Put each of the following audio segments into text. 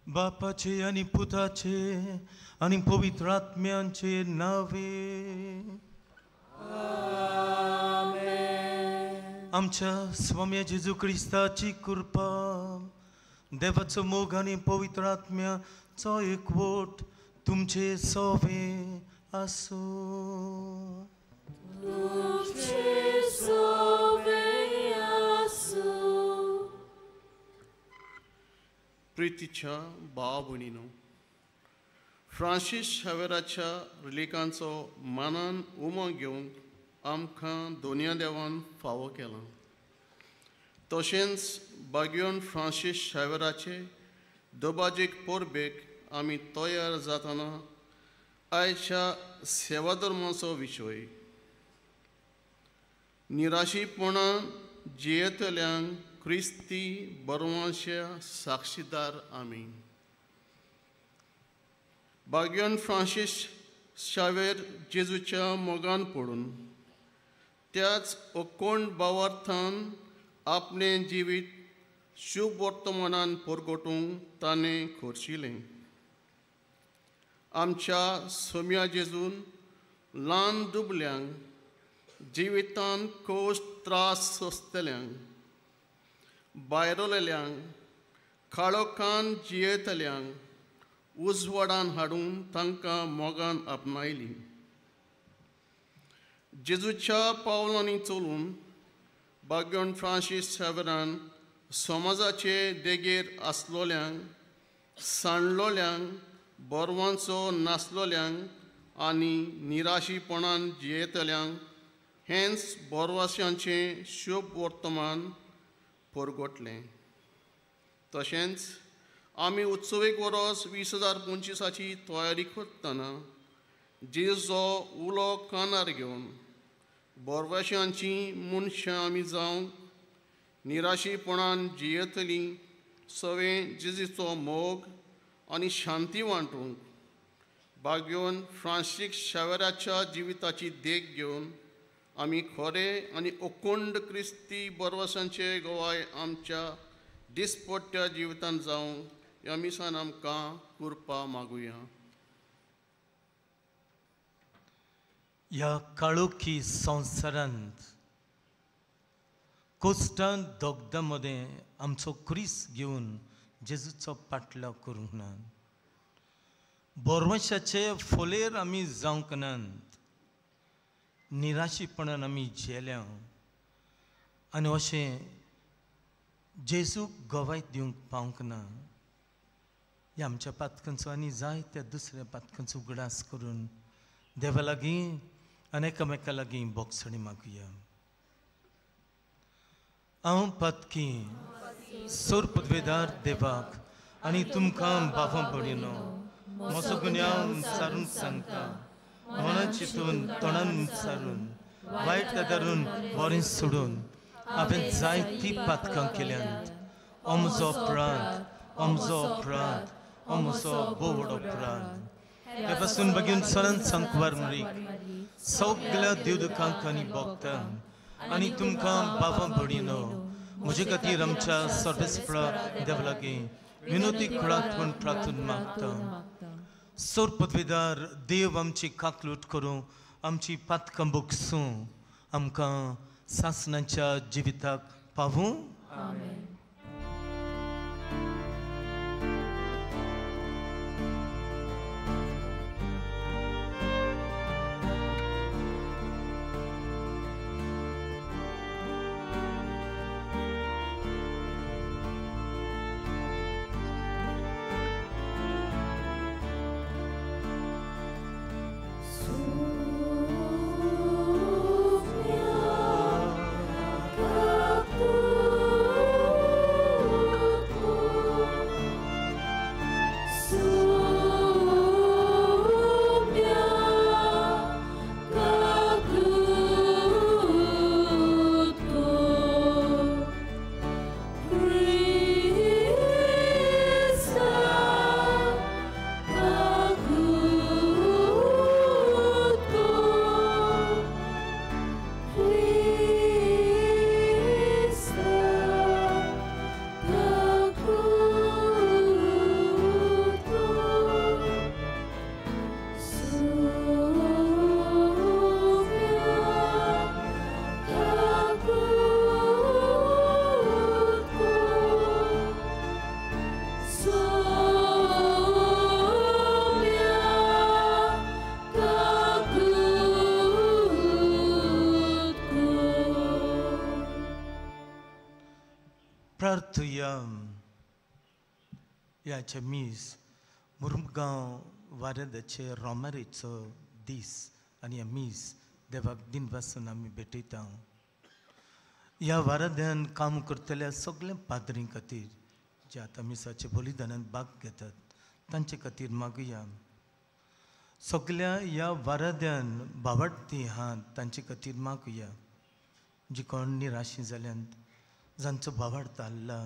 बापाचे आनी पुताचे आनी पवित्र आत्म्यांचे नावे आमच्या स्वाम्या जेजू क्रिस्ताची कृपा, देवाचो मोग आनी पवित्र आत्म्याचो एकवट तुमचे सोवे आसूं. तुमचे सोवे आसूं. प्रितीच्या भाव भयणीनो, फ्रांसीस शावेराच्या रिलिकांचो मानान उमो घेवंक आमकां दोनया देवान फावो केला. तशेंच बागियोन फ्रांसीस शावेराचे दोबाजीक परबेक आमी तयार जातना आयच्या सेवाधर्माचो विशय निराशीपणान जियेतल्यांक क्रिस्ती बरवांच्या साक्षीदार आमी. बागियोन फ्रांसीस शावेर जेजूच्या मोगान पडून त्याच अकोंड भावार्थान आपलें जिवीत शुभ वर्तमानान परगटूंक ताणें खर्चिलें. आमच्या सोम्या जेजून ल्हान दुबल्यांक, जिवितान कोश त्रास सोंसतल्यांक, भायरलेल्यांक, काळोखान जियेतल्यांक उजवाडान हाडून तांकां मोगान आपणायली. जेजूच्या पावलांनी चलून बागियोन फ्रांसीस शावेरान समाजाचे देगेर आसलोल्यांक, सांडलोल्यांक, बरवांचो नासलोल्यांक आनी निराशीपणान जियेतल्यांक हेंच बोरवाशांचें शुभ वर्तमान परगटलें. तशेंच आमी उत्सवीक वरोस 2025 तयारी करतना जेजूचो उलो कानार घेवन बोरवाशांची मनशां आमी जावंक निराशीपणान जियेतलीं सवें जेजूचो मोग आनी शांती वांटूंक बागियोन फ्रांसीस शावेराच्या जिविताची देख घेवन आमी खरे आनी अखंड क्रिस्ती बरवासांचे गवाय आमच्या दिसपट्ट्या जिवितांत जावंक ह्या मिसान आमकां कृपा मागुया. ह्या काळोखी संवसारांत कोश्टान दोगदां मदें आमचो क्रिस घेवन जेजूचो पाटलाव करूंक ना. बोरवंशाचे फोलेर आमी जावंक नात. निराशीपणान आमी जेल्या आनी अशें जेजूक गवाय दिवंक पावंक ना. ह्या आमच्या पातकांचो आनी जायत्या दुसऱ्या पातकांचो उगडास करून देवा लागीं आनी एकामेका लागीं बोगसणी मागुया. हांव पातकी सोर पदवेदार देवाक आनी तुमकां बाबा भयणीनो म्हजो गुन्यांव सारून सांगता. मनान चिंतून तोंडान सारून वायट गजारून बरें सोडून हांवें जायतीं पातकां केल्यांत. म्हजो अपराध, म्हजो अपराध, म्हजो भोव व्हड अपराध. ते पासून बेगीन सरान सांकवार मरीक सगल्या देवदुखांक आनी भोगतांक आनी तुमकां बाबा भयणीनो म्हजे खातीर आमच्या सर्वेस्परा देवा लागीं विनोदी खळात म्हूण प्रार्थना मागता. सोर पदवेदार देव आमची काकलूट करूं, आमची पातकां बोगसूं, आमकां सासणाच्या जिविताक पावूं. ह्याचे मीस मुरगांव वारेदाचे रोमारेचो दीस आनी ह्या मीस देवाक दिनवासून आमी भेटयता. ह्या वाराद्यान काम करतल्या सगळ्या पाद्रीं खातीर जे आतां मिसाचे बलिदानांत भाग घेतात तांचे खातीर मागुया. सगल्या ह्या वाराद्यान बावडती आहात तांचे खातीर मागुया. जी कोण निराशी जाल्यात, जांचो बावार्थ हाल्ला,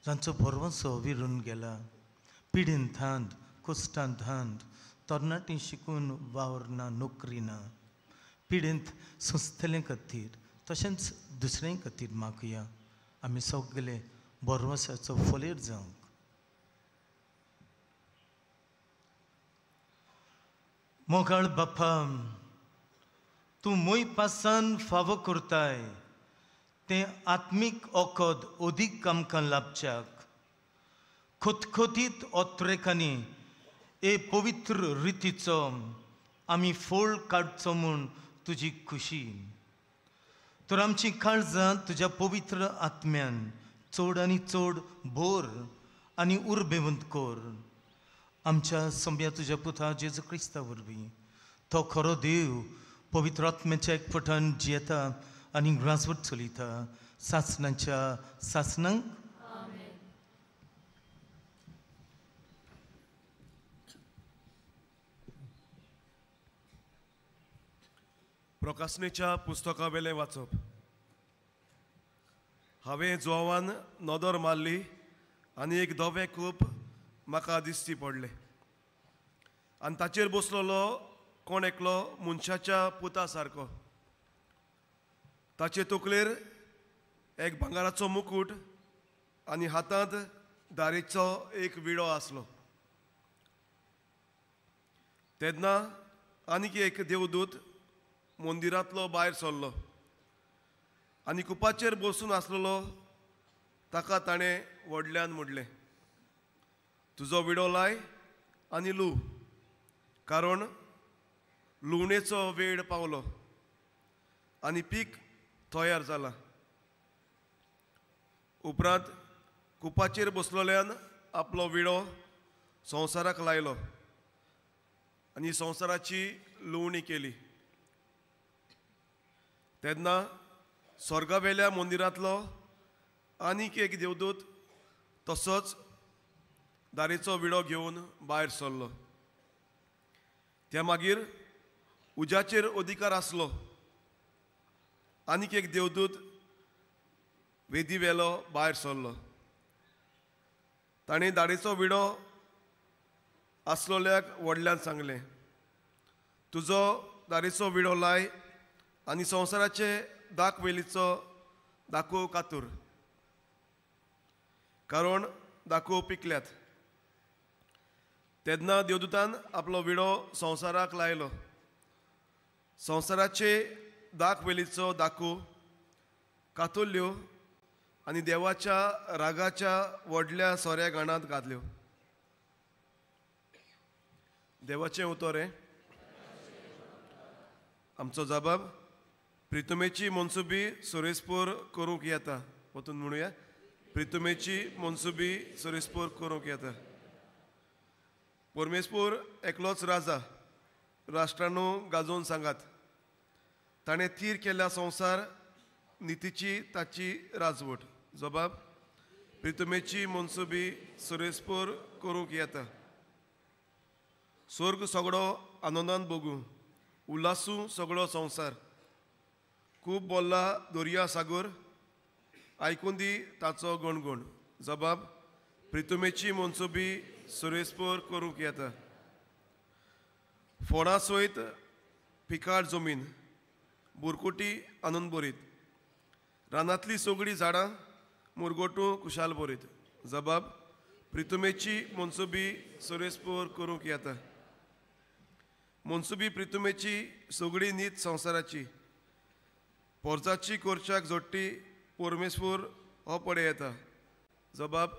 जांचो भरवंसो विरून गेला, पिडीन थांत, कोश्टांत थांत, तरणाटीं शिकून वावर ना, नोकरी ना, पिडेंत सोंसतले खातीर तशेंच दुसऱ्यां खातीर मागुया. आमी सगले भरवंसाचो फोलेर जावंक. मोगाळ बापा, तूं मोय पासान फावो करताय तें आत्मीक ओखद अदीक आमकां लाभच्याक खोतखोतीत ओत्रेकांनी ए पवित्र रितीचो आमी फोळ काडचो म्हूण तुजी खुशी. तर आमची काळजां तुज्या पवित्र आत्म्यान चड आनी चड भोर आनी उर्बेवंत कर. आमच्या सोंब्या तुज्या पुता जेजू क्रिस्ता वरवीं तो खरो देव पवित्र आत्म्याच्या एकवटान जियेता आनी राजवट चलयता सासणाच्या सासणांक. प्रकाशनेच्या पुस्तका वेलें वाचप. हांवें जुवान नदर मारली आनी एक धवें कूप म्हाका दिश्टी पडलें आनी ताचेर बसलेलो कोण एकलो मनशाच्या पुता सारको. ताचे तकलेर एक भांगराचो मुकूट आनी हातांत दारेचो एक विडो आसलो. तेन्ना आनीक एक देवदूत मंदिरांतलो भायर सरलो आनी कुपाचेर बसून आसलेलो ताका ताणें व्हडल्यान म्हणलें, तुजो विडो लाय आनी लू, कारण लुवणेचो वेळ पावलो आनी पीक तयार जाला. उपरांत कुपाचेर बसलेल्यान आपलो विडो संवसाराक लायलो आनी संवसाराची लुवणी केली. तेन्ना स्वर्गावेल्या मंदिरांतलो आनीक एक देवदूत तसोच दारेचो विडो घेवन भायर सरलो. त्या मागीर उज्याचेर अधिकार आसलो आनीक एक देवदूत वेदी वेलो भायर सरलो. ताणें दारेचो विडो आसलोल्याक व्हडल्यान सांगलें, तुजो दारेचो विडो लाय आनी संवसाराचे दाक वेलीचो दाखोव कातूर, कारण दाखोव पिकल्यात. तेन्ना देवदूतान आपलो विडो संवसाराक लायलो. संवसाराचे दाक वेलीचो दाखो कातुल्ल्यो आनी देवाच्या रागाच्या व्हडल्या सोऱ्या गाणांत घातल्यो. देवाचें उतर हें. आमचो जबाब प्रितुमेची मनसुबी सुरेशपूर करूंक येता. वतून म्हणुया, प्रितुमेची मनसुबी सुरेशपूर करूंक येता. परमेश्वर एकलोच राजा, राष्ट्रांनो गाजोवन सांगात. ताणें थीर केल्ल्या संवसार नितीची ताची राजवट. जबाब प्रितुमेची मनसुबी सुरेशपूर करूंक येता. स्वर्ग सगळो आनंदान भोगूं, उल्हासूं सगळो संवसार. खूब बोल्ला दर्या सागोर, आयकून दी ताचो गणगण. जबाब प्रितुमेची मनसुबी सुरेशपूर करूंक येता. फोंडा सयत पिकाळ जमीन, बुरकुटी आनंद बरीत, रानांतली सगळीं झाडां मुरगोटू खुशाल बरीत. जबाब प्रितुमेची मनसुबी सुरेशपूर करूंक येता. मनसुबी प्रितुमेची सगळी नीत संवसाराची, पोरजाची कोरच्याक जोडटी परमेश्वर हो पडे येता. जबाब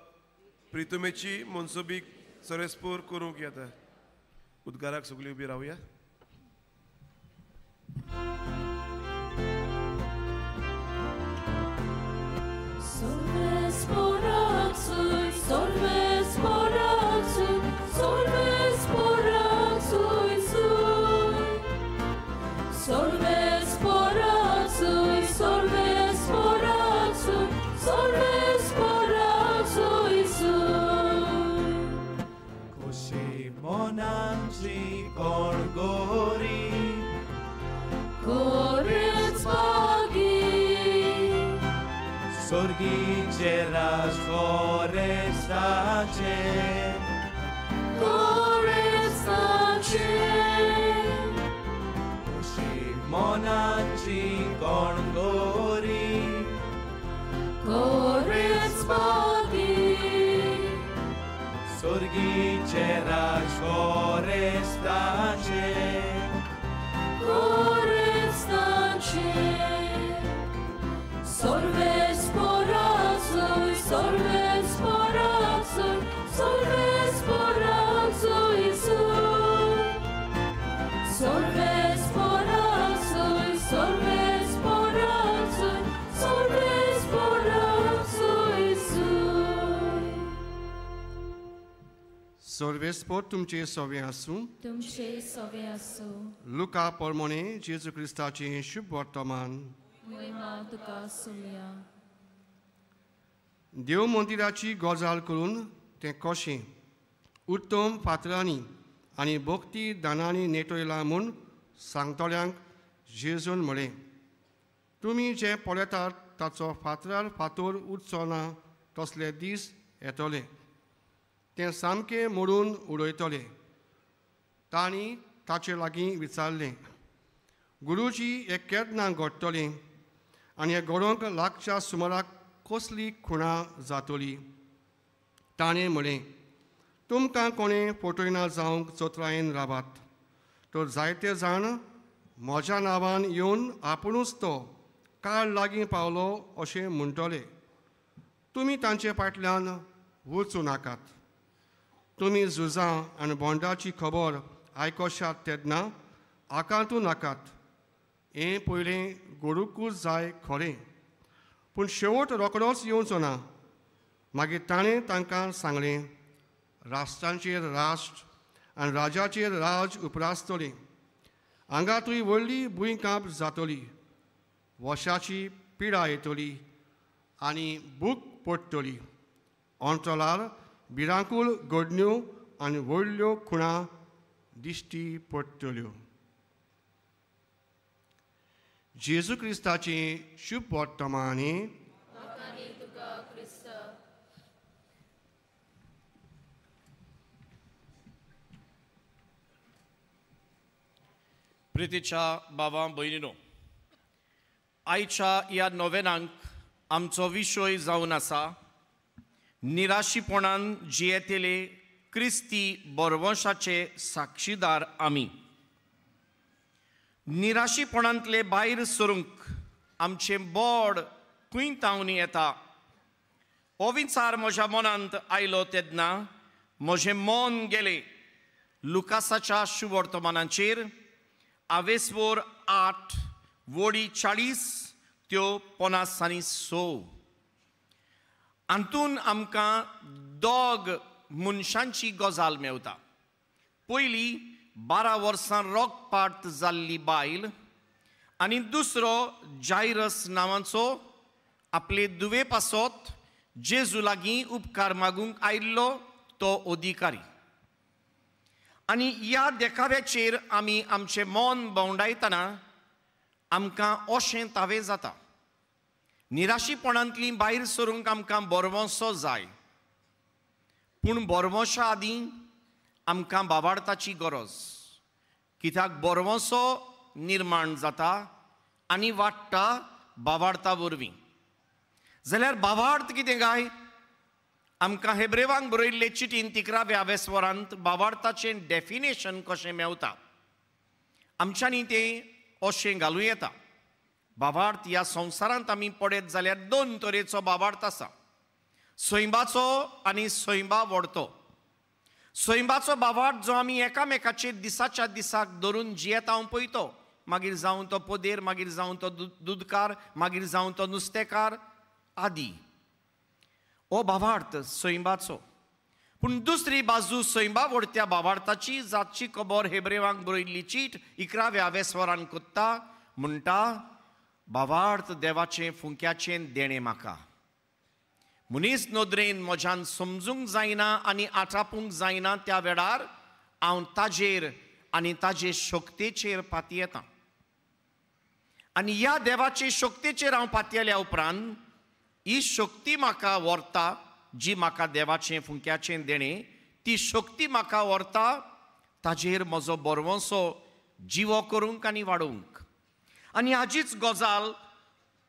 प्रितुमेची मनसुबी सुरेशपूर करूंक येता. उद्गाराक सगळी उबी रावया. Sorghice राज forestace, forestace. Kushi monaci kongori, forestagi. Sorghice राज forestace, forestace. Solves porazuj, solves porazuj, solves porazuj, zuj. Solves porazuj, solves porazuj, solves porazuj, zuj. Solves por तुमचे सवे आसूं. तुमचे सवे आसूं. लुका परमोने जेजू क्रिस्ताचें शुभ वर्तमान. देव मंदिराची गजाल करून तें कशें उत्तम फातरांनी आनी भक्ती दानांनी नेटयलां म्हूण सांगतल्यांक जेजून म्हळें, तुमी जें पळयतात ताचो फातरार फातर उरचो ना तसले दीस येतले, तें सामकें मोडून उडयतले. तांणी ताचे लागीं विचारलें, गुरुजी हें केन्ना घडटलें आनी हे घडोवंक लागच्या सुमाराक कसली खुणां जातली? ताणें म्हळें, तुमकां कोणें फटयना जावंक चतुरायेन रावात, तर जायते जाण म्हज्या नांवान येवन आपुणूच तो काळ लागीं पावलो अशें म्हणटले. तुमी तांचे फाटल्यान वचूं नाकात. तुमी झुजां आनी बोंडाची खबर आयकशात तेन्ना आकांतू नाकात. हें पयलें घडुंकूच जाय खरें, पूण शेवट रोखडोच येवचो ना. मागीर ताणें तांकां सांगलें, राष्ट्रांचेर राष्ट्र आनी राजाचेर राज उपरासतलें. हांगातूय व्हडली भुंयकांप जातली, वशाची पिडा येतली आनी भूक पडटली. अंतरार भिरांकूळ घडण्यो आनी व्हडल्यो खुणां दिश्टी पडटल्यो. जेजू क्रिस्ताचें शुभ वर्तमानी. प्रितीच्या बाबा भयणीनो, आयच्या ह्या नोवेनांक आमचो विशय जावन आसा निराशीपणान जियेतले क्रिस्ती बरवंशाचे साक्षीदार आमी. निराशीपणांतले भायर सरूंक आमचें बोड खंय तावनी येता हो विचार म्हज्या मनांत आयलो तेन्ना म्हजें मन गेलें लुकासाच्या शुवर्तमानाचेर आवेसवोर 8 वोडी 40 त्यो 50 आनी 100. हातून आमकां दोग मनशांची गजाल मेवता. पयली 12 वर्सां रोगपाट जाल्ली बायल आनी दुसरो जायरस नांवाचो आपले दुवे पासत जेजू लागीं उपकार मागूंक आयिल्लो तो अधिकारी. आनी ह्या देखाव्याचेर आमी आमचें मन भोंवडायतना आमकां अशें तावें जाता, निराशीपणांतली भायर सरूंक आमकां बरवंसो जाय, पूण बरवंशा आदीं आमकां बाबार्थाची गरज. कित्याक बरवंसो निर्माण जाता आनी वाडटा बाबार्था वरवीं. जाल्यार बाबार्थ कितें काय? आमकां हेब्रेवांक बरयल्ले चिटीन 11व्या वेसवरांत बाबार्थाचें डेफिनेशन कशें मेवता आमच्यांनी तें अशें घालूं येता. बाबार्थ ह्या संवसारांत आमी पळयत जाल्यार दोन तरेचो बाबार्थ आसा, सैमाचो आनी सैमा व्हडतो. सैमाचो बाबार्थ जो आमी एकामेकाचेर दिसाच्या दिसाक धरून जियेता पळयतो, मागीर जावं तो पोदेर, मागीर जावं तो दुदकार, मागीर जावं तो नुस्तेकार आदी, हो बाबार्थ सैमाचो. पूण दुसरी बाजू सैमा व्हडत्या बाबार्थाची जातची खबर हेब्रेवांक बरयल्ली चीट 11व्या वेसवरान कोत्ता म्हणटा, बाबार्थ देवाचें फुंक्याचें देणें म्हाका. मनीस नदरेन म्हज्यान समजूंक जायना आनी आटापूंक जायना त्या वेळार हांव ताजेर आनी ताजे शक्तेचेर पातयेतां. आनी ह्या देवाचे शक्तेचेर हांव पातयेल्या उपरांत ही शक्ती म्हाका व्हरता, जी म्हाका देवाचें फुंक्याचें देणें, ती शक्ती म्हाका व्हरता ताजेर म्हजो बरवंसो जिवो करूंक आनी वाडोवंक. आनी हाजीच गजाल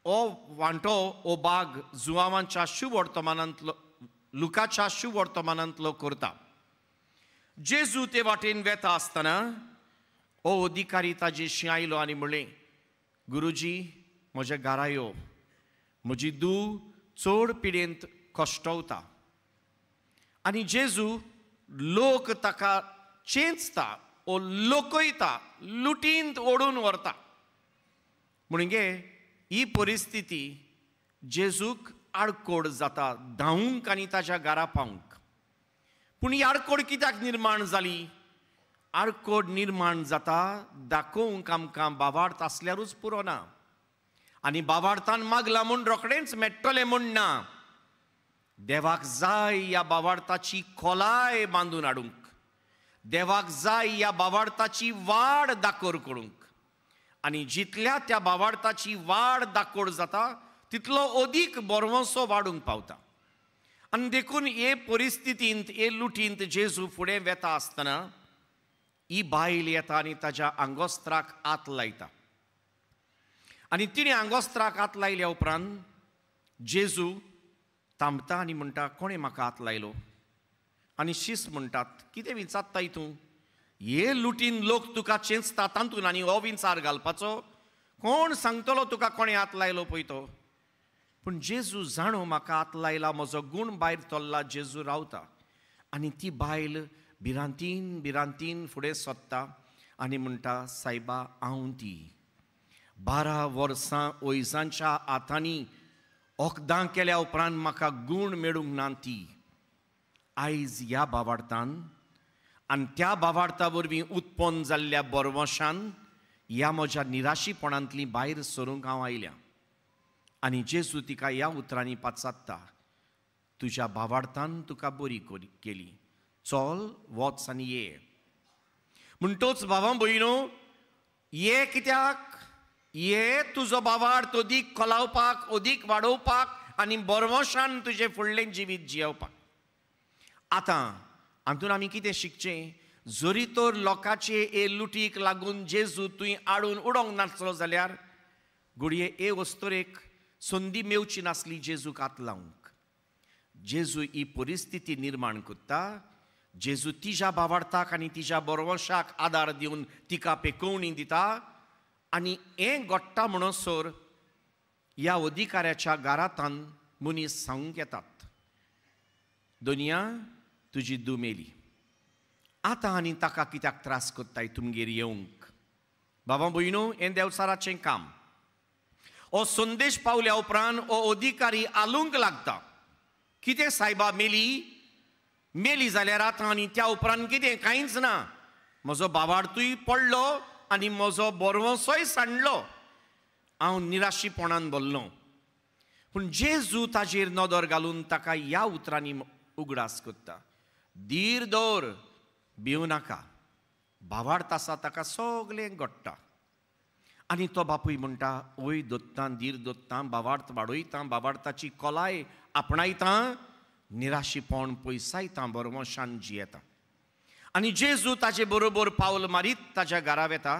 हो वांटो हो बाग जुवांच्या शुवर्तमानांतलो लुकाच्या शुवर्तमानांतलो करता. जेजू ते वाटेन वेता आसतना हो अधिकारी ताजेशी आयलो आनी म्हणलें, गुरुजी म्हज्या घरा यो, म्हजी धूव चड पिडेंत कश्टवता. आनी जेजू लोक ताका चेंचता ओ लोकयता, लुटींत ओडून व्हरता. म्हणगे ही परिस्थिती जेजूक आडकोड जाता धांवूंक आनी ताच्या घरा पावूंक. पूण ही आडकोड कित्याक निर्माण जाली? आडकोड निर्माण जाता दाखोवंक आमकां बाबार्थ आसल्यारूच पुरो ना, आनी बाबार्थान मागला म्हूण रोखडेंच मेळटलें म्हूण ना. देवाक जाय ह्या बाबार्थाची खोलाय बांदून हाडूंक, देवाक जाय ह्या बाबार्थाची वाड दाखोर करूंक. आनी जितल्या त्या बाबार्थाची वाड दाखोड जाता तितलो अदीक बरवंसो वाडूंक पावता. आनी देखून हे परिस्थितींत हे लुटींत जेजू फुडें वेता आसतना ही बायल येता आनी ताज्या आंगोस्त्राक हात लायता. आनी तिणें आंगोस्त्राक हात लायल्या उपरांत जेजू थांबता आनी म्हणटा, कोणें म्हाका हात लायलो? आनी शीस म्हणटात, कितें विचारताय तूं? हे लुटीन लोक तुका चेंचता तातूंत आनी हो विचार घालपाचो? कोण सांगतलो तुका कोणें हात लायलो पळय तो? पूण जेजू जाणो म्हाका हात लायला, म्हजो गूण भायर चल्ला. जेजू रावता आनी ती बायल भिरांतीन भिरांतीन फुडें सोदता आनी म्हणटा, सायबा हांव ती 12 वर्सां वयजांच्या हातांनी वखदां केल्या उपरांत म्हाका गूण मेळूंक ना, ती आयज ह्या भावार्थान आनी त्या भावार्था वरवीं उत्पन्न जाल्ल्या बरवशान ह्या म्हज्या निराशीपणांतली भायर सरूंक हांव आयल्या. आनी जेजू तिका ह्या उतरांनी पाचात्ता, तुज्या भावार्थान तुका बरी केली, चल वच आनी ये. म्हणटोच भावां भयणो, ये कित्याक? ये तुजो भावार्थ अदीक कोलावपाक, अदीक वाडोवपाक आनी बरवशान तुजें फुडलें जिवीत जियेवपाक. आतां हातूंत आमी कितें शिकचें? जरी तर लोकांचे ए लुटीक लागून जेजू तुवें आडून उडोवंक नासलो जाल्यार घडये ए वस्तुरेक संदी मेवची नासली जेजूक हात लावंक. जेजू ही परिस्थिती निर्माण करता. जेजू तिज्या भावार्थाक आनी तिज्या बरवशाक आदार दिवन तिका पेकोवणी दिता आनी हें घडटा म्हणसर ह्या अधिकाऱ्याच्या घरांतान मनीस सांगूंक येतात, दोनया तुजी धूव मेली, आतां आनी ताका कित्याक त्रास करताय तुमगेर येवंक? बाबा भयणो, हें देवचाराचें काम. हो संदेश पावल्या उपरांत हो अधिकारी आलूंक लागता, कितें सायबा मेली? मेली जाल्यार आतां आनी त्या उपरांत कितें? कांयच ना. म्हजो भावार्थूय पडलो आनी म्हजो बरवसोय सांडलो, हांव निराशीपणान भरलो. पूण जेजू ताजेर नदर घालून ताका ह्या उतरांनी उगडास करता, धीर दवर, भिवं नाका, भावार्थ आसा ताका सगळें घडटा. आनी तो बापूय म्हणटा, वय दोत्तां, धीर दोत्तां, भावार्थ वाडयतां, भावार्थाची खोलाय आपणायतां, निराशीपण पयसायतां, बरवशान जियेता. आनी जेजू ताजे बरोबर पावल मारीत ताज्या घरा वेता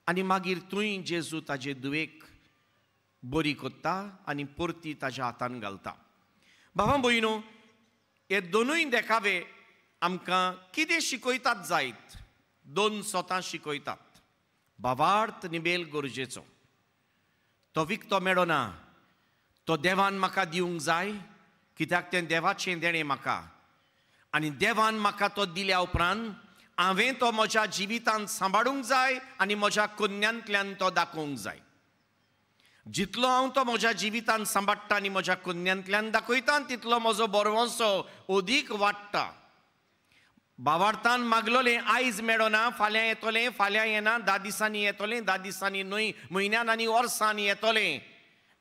आनी मागीर थंय जेजू ताजे धुवेक बरी करता आनी परती ताज्या हातान घालता. भावा भयणो, हे दोनूय देखावे आमकां कितें शिकयतात जायत? दोन सोतां शिकयतात. भावार्थ निबेल गरजेचो, तो विकतो मेळना, तो देवान म्हाका दिवंक जाय, कित्याक तें देवाचें देणें म्हाका. आनी देवान म्हाका तो दिल्या उपरांत हांवें तो म्हज्या जिवितांत सांबाळूंक जाय आनी म्हज्या कन्यांतल्यान तो दाखोवंक जाय. जितलो हांव तो म्हज्या जिवितांत सांबाळटा आनी म्हज्या कन्यांतल्यान दाखयता तितलो म्हजो बरवसो अदीक वाडटा. भावार्थान मागलोलें आयज मेळना, फाल्यां येतलें, फाल्यां येना, 10 दिसांनी येतलें, 10 दिसांनी न्हय, म्हयन्यान आनी वर्सांनी येतलें,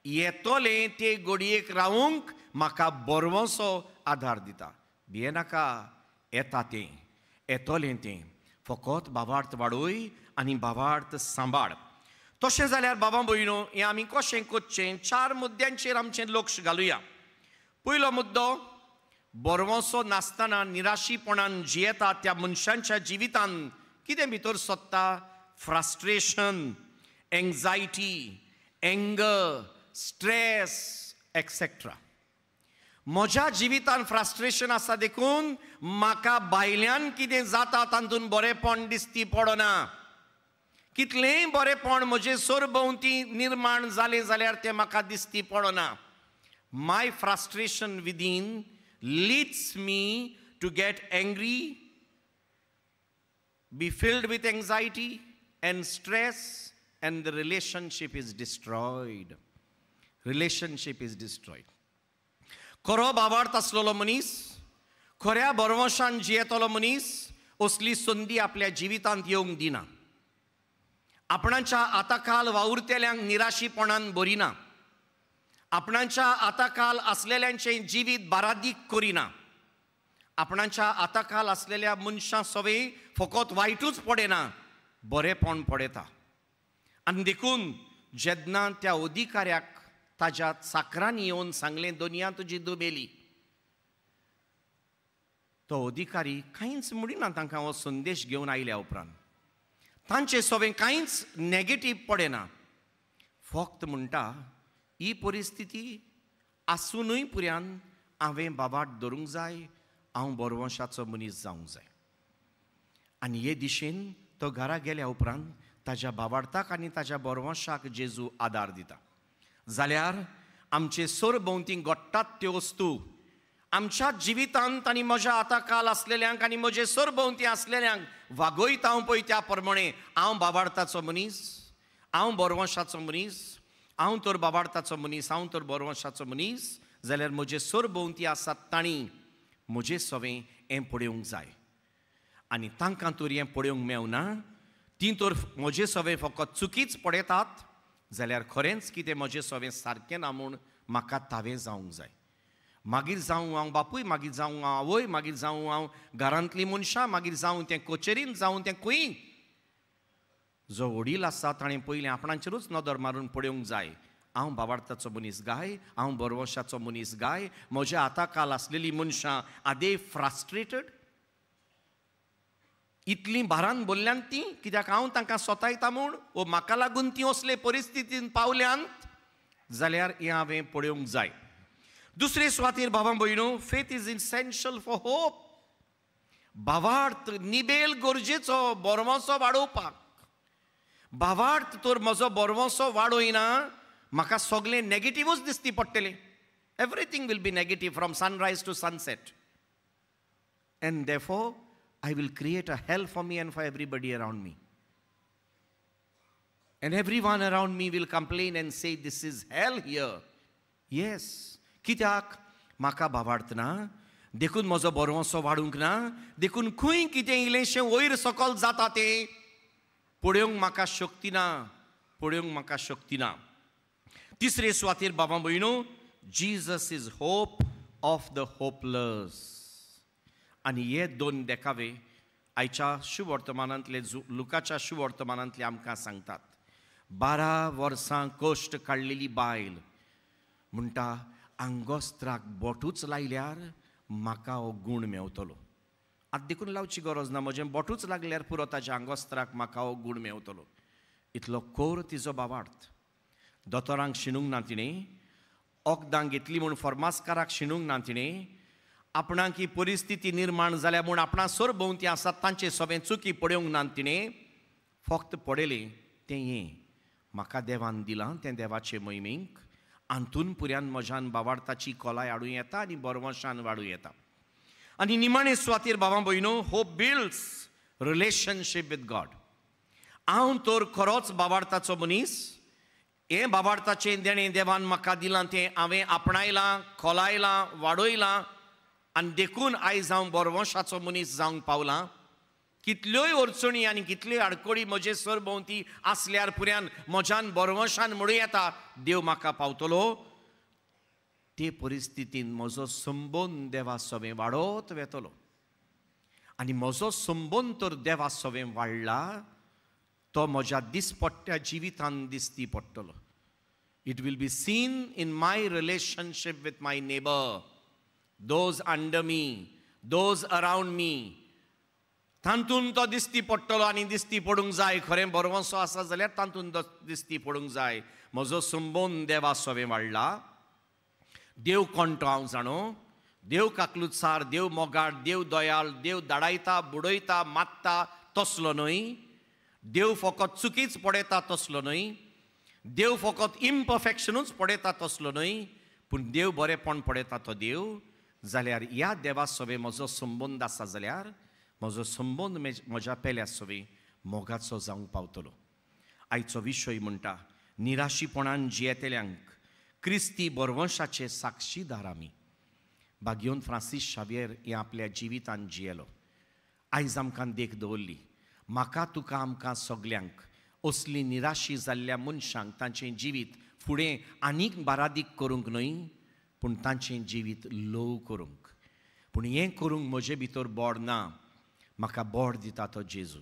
येतलें ते घडयेक रावूंक म्हाका बरवसो आदार दिता. भियेनाका, येता तें, येतलें तें, फकत भावार्थ वाडय आनी भावार्थ सांबाळ. तशें जाल्यार बाबा भयणो, हें आमी कशें करचें? 4 मुद्द्यांचेर आमचें लक्ष घालुया. पयलो मुद्दो, बरवसो नासतना निराशीपणान जियेता त्या मनशांच्या जिवितान कितें भितर सोदता? Frustration, anxiety, anger, stress etcetera. म्हज्या जिवितान फ्रस्ट्रेशन आसा देखून म्हाका भायल्यान कितें जाता तातूंत बरेंपण दिसती पडना. कितलेंय बरेंपण म्हजें सरभोंवती निर्माण जालें जाल्यार तें म्हाका दिसती पडना. My frustration within leads me to get angry, be filled with anxiety and stress, and the relationship is destroyed. Relationship is destroyed. खरो भावार्थ आसलेलो मनीस, खऱ्या बरवशान जियेतलो मनीस असली संदी आपल्या जिवितांत येवंक दिना. आपणाच्या आताकाल वावुरतेल्यांक निराशीपणान भरिना, आपणाच्या आताकाल आसलेल्यांचें जिवीत बारादीक करिना, आपणाच्या आताकाल आसलेल्या मनशां सवे फकत वायटूच पडना, बरेंपण पडयता. आनी देखून जेन्ना त्या अधिकाऱ्याक ताज्या चाकरांनी येवन सांगलें, दोनया तुजी धूव मेली, तो अधिकारी कांयच म्हणिना तांकां हो संदेश घेवन आयल्या उपरांत. तांचे सवे कांयच नेगेटीव पडना, फक्त म्हणटा ही परिस्थिती आसुनूय पुऱ्यान हांवें बाबाट धरूंक जाय, हांव बरवंशाचो मनीस जावंक जाय. आनी हे दिशेन तो घरा गेल्या उपरांत ताज्या बाबार्थाक आनी ताज्या बरवंशाक जेजू आदार दिता. जाल्यार आमचे सरभोंवती घडटात त्यो वस्तू आमच्या जिवितांत आनी म्हज्या आतां काल आसलेल्यांक आनी म्हजे सरभोंवती आसलेल्यांक वागयता हांव पळय त्या प्रमाणे हांव बाबार्थाचो मनीस, हांव बरवंशाचो मनीस, हांव तर बाबार्थाचो मनीस, हांव तर बरवंशाचो मनीस, जाल्यार म्हजे सरभोंवती आसात तांणी म्हजे सवें हें पळोवंक जाय. आनी तांकां तर हें पळोवंक मेवना, तीं तर म्हजे सवें फकत चुकीच पळयतात जाल्यार खरेंच कितें म्हजें सवें सारकें ना म्हूण म्हाका तावें जावंक जाय. मागीर जावं हांव बापूय, मागीर जावं हांव आवय, मागीर जावं हांव घरांतलीं मनशां, मागीर जावं तें कचेरीन, जावं तें खंय. जो वडील आसा ताणें पयलीं आपणाचेरूच नदर मारून पळोवंक जाय. हांव भावार्थाचो मनीस गाय, हांव बरवशाचो मनीस गाय, म्हज्या हाता काल आसलेलीं मनशां आदे फ्रस्ट्रेटेड, इतलीं भारान बोल्ल्यान तीं कित्याक हांव तांकां सोतायता म्हूण, वो म्हाका लागून तीं असले परिस्थितीन पावल्यांत जाल्यार हें हांवें पळोवंक जाय. दुसरे सुवातेर भावां भयणो, faith is essential for hope. भावार्थ निबेल गरजेचो बरवसो वाडोवपाक. भावार्थ तर म्हजो बरवसो वाडयना, म्हाका सगळें नेगेटिवूच दिसती पडटलें. Everything will be negative from sunrise to sunset, and therefore I will create a hell for me and for everybody around me. And everyone around me will complain and say, this is hell here. Yes. कित्याक म्हाका भावार्थ ना, देखून म्हजो बरवसो वाडूंक ना, देखून खंय कितें इल्लेंशें वयर सकल जाता तें पळोवंक म्हाका शक्ती ना, पळोवंक म्हाका शक्ती ना. तिसरे सुवातेर बाबा भयणो, Jesus is hope of the hopeless. आनी हे दोन देखावे आयच्या शुवर्तमानांतले, लुकाच्या शुवर्तमानांतले आमकां सांगतात. 12 वर्सां कश्ट काडलेली बायल म्हणटा, आंगोस्त्राक बोटूच लायल्यार म्हाका हो गूण मेवतलो. आतां देखून लावची गरज ना, म्हजें बोटूच लागल्यार पुरो, ताच्या आंगोस्त्राक म्हाका हो गूण मेवतलो. इतलो कोर तिजो भावार्थ. दोतोरांक शिणूंक ना तिणें, वखदां घेतली म्हूण फॉर्मासकाराक शिणूंक ना तिणें, आपणाक ही परिस्थिती निर्माण जाल्या म्हूण आपणा सरभोंवती आसात तांचे सगळें चुकी पळोवंक ना तिणें, फक्त पळयलें तें हें म्हाका देवान दिलां तें देवाचे मोहिमेक, आंतून पुऱ्यान म्हज्यान भावार्थाची खोलाय हाडूं येता आनी बरवशान वाडूं येता. आनी निमाणे सुवातेर भावां भयणो, hope builds relationship with God. हांव तर खरोच भावार्थाचो मनीस, हें भावार्थाचें देणें देवान म्हाका दिलां तें हांवें आपणायलां, खोलायलां, वाडयलां आनी देखून आयज हांव बरवंशाचो मनीस जावंक पावलां. कितल्योय अडचणी आनी कितल्योय आडखळी म्हजे सरभोंवती आसल्यार पुऱ्यान म्हज्यान बरवंशान म्हणूं येता देव म्हाका पावतलो. ते परिस्थितीन म्हजो संबंद देवा सवें वाडत वेतलो आनी म्हजो संबंद तर देवा सवें वाडला तो म्हज्या दिसपट्ट्या जिवितान दिसती पडटलो. It will be seen in my relationship with my neighbour, those under me, those around me. तातूंत तो दिसती पडटलो आनी दिसती पडूंक जाय. खरें बरवसो आसा जाल्यार तातूंत दिसती पडूंक जाय. म्हजो संबंद देवा सवें वाडला. देव कोण तो हांव जाणो, देव काकलुतसार, देव मोगाळ, देव दयाळ, देव दाडायता, बुडयता, मात्ता तसलो न्हय. देव फकत चुकीच पळयता तसलो न्हय, देव फकत इम्परफेक्शनूच पळयता तसलो न्हय, पूण देव बरेपण पळयता तो देव. जाल्यार ह्या देवा सवें म्हजो संबंद आसा जाल्यार म्हजो संबंद म्हज्या पेल्या सवें मोगाचो जावंक पावतलो. आयचो विशय म्हणटा निराशीपणान जियेतल्यांक क्रिस्ती बरवंशाचे साक्षीदार आमी. बागियोन फ्रांसीस शावियर हे आपल्या जिवितान जियेलो. आयज आमकां देख दवरली. म्हाका तुका आमकां सगल्यांक असली निराशी जाल्ल्या मनशांक तांचें जिवीत फुडें आनीक बारादीक करूंक न्हय, पूण तांचें जिवीत ल्हव करूंक. पूण हें करूंक म्हजे भितर बोड ना, म्हाका बोड दिता तो जेजू.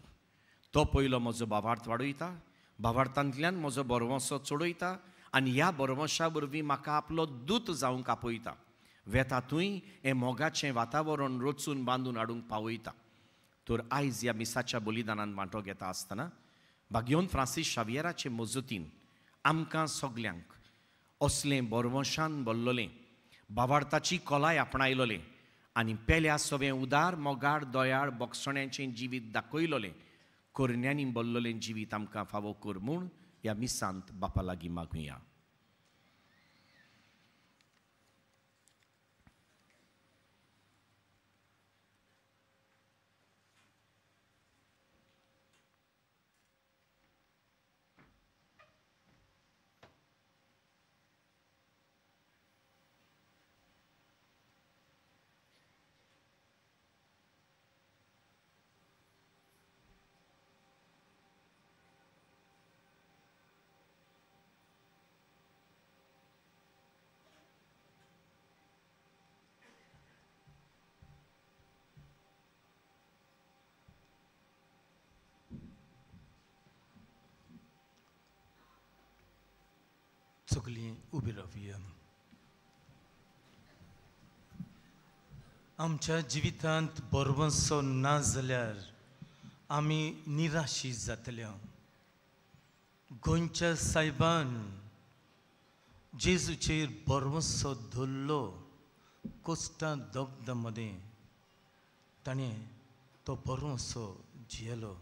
तो पयलो म्हजो भावार्थ वाडयता, भावार्थांतल्यान म्हजो बरवंसो चडयता आनी ह्या बरवंशा वरवीं म्हाका आपलो दूत जावंक आपयता. वेता थंय हें मोगाचें वातावरण रचून बांदून हाडूंक पावयता. तर आयज ह्या मिसाच्या बलिदानान वांटो घेता आसतना बागियोन फ्रांसीस शावियराचे मजतीन आमकां सगल्यांक असलें बरवंशान भरलेलें, भावार्थाची खोलाय आपणायलोलें आनी पेल्या सवें उदार मोगाळ दयाळ बोगसण्याचें जिवीत दाखयलोलें करण्यांनी भरलेलें जिवीत आमकां फावो कर म्हूण ह्या मिसांत बापा लागीं मागुया. सगळीं उबी रावया. आमच्या जिवितांत बरवंसो ना जाल्यार आमी निराशी जातले. गोंयच्या सायबान जेजूचेर बरवंसो धरलो. कोश्टां दग्ध मदें ताणें तो बरवंसो जियेलो.